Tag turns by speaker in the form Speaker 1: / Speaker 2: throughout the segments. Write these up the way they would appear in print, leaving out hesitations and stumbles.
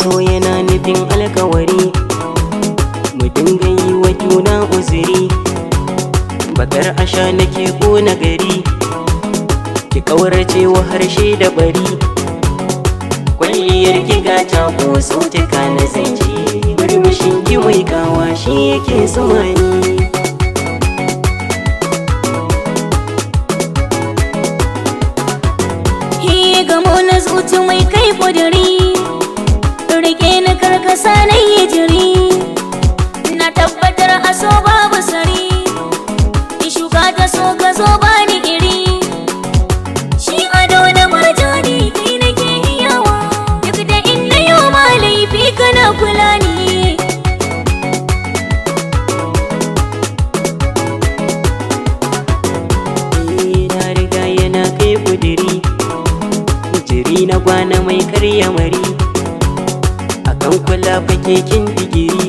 Speaker 1: So yana nufin alkawari, mu dinga yi wa juna uzuri. Bakar asha nake kona gari, ki kaurace wa harshe da bari. Kwalliyar ki gata ko sautuka na zance, murmushin ki mai kawa shi yake sumani.
Speaker 2: Hi gamo na zuci mai kai kuduri, rike na karkasa na yi jiri. Na tabbatar a so babu sari, ki shuka ta so ka zo bani iri. Shi ado da marjani kai nake iyawa, duk da inda yau ma laifi kana kula ni.
Speaker 1: Eh, na riga yana kai kudiri, jiri na gwana mai karya mari. Akan kula fakekin digiri,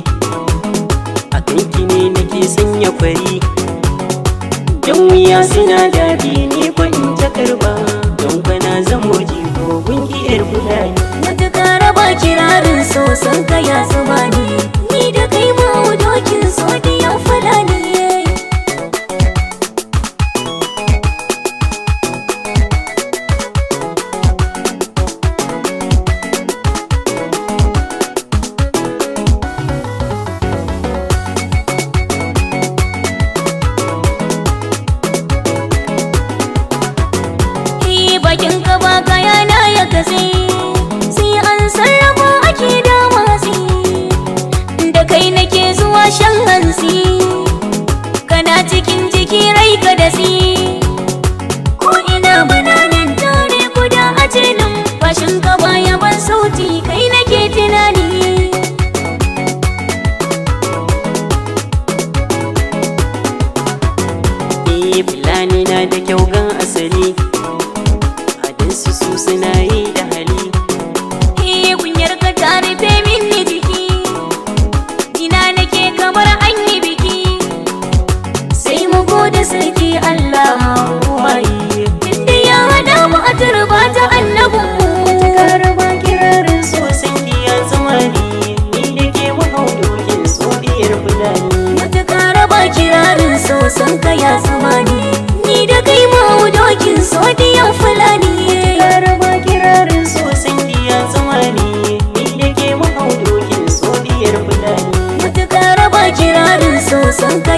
Speaker 1: akan ki ne nake sanya fari. Yan wuya suna daɗi ne ko in ta karba, don kwana zamo jigo gungiyar fulani.
Speaker 2: Matuƙa raba kirarin so san ka ya zama ni, ni da kai ma dokin so diyan fulani. Hi bakin ka ba kaya na ya katse, sai an sarrafa ake da watsi. Da kai nake zuwa shan hantsi, kana cikin jiki rai ka datsi. Ko ina bananan tare guda a jinin fashin ka baya ban sauti kai nake tunani.
Speaker 1: Eh, fulani na da kyau gan asali, hadinsu su suna yi da hali.
Speaker 2: Eh, kunyar ka ta rufe min ni jiki, jina nake kamar an yi biki. Sai mu gode sarki Allah,
Speaker 1: Waye
Speaker 2: tunda ya haɗa mu a turba ta annabinmu.
Speaker 1: Karaba kirarin so san ya zama ni, ni da ke mahau dokin so biyar fulani.
Speaker 2: Matuƙa raba kirarin so san ka ya zama ni, ni da kai mu dokin so diyan fulani.
Speaker 1: Karaba kirarin so san ya zama ni, ni da ke mahau dokin so biyar fulani.
Speaker 2: Matuƙa raba kirarin so san ka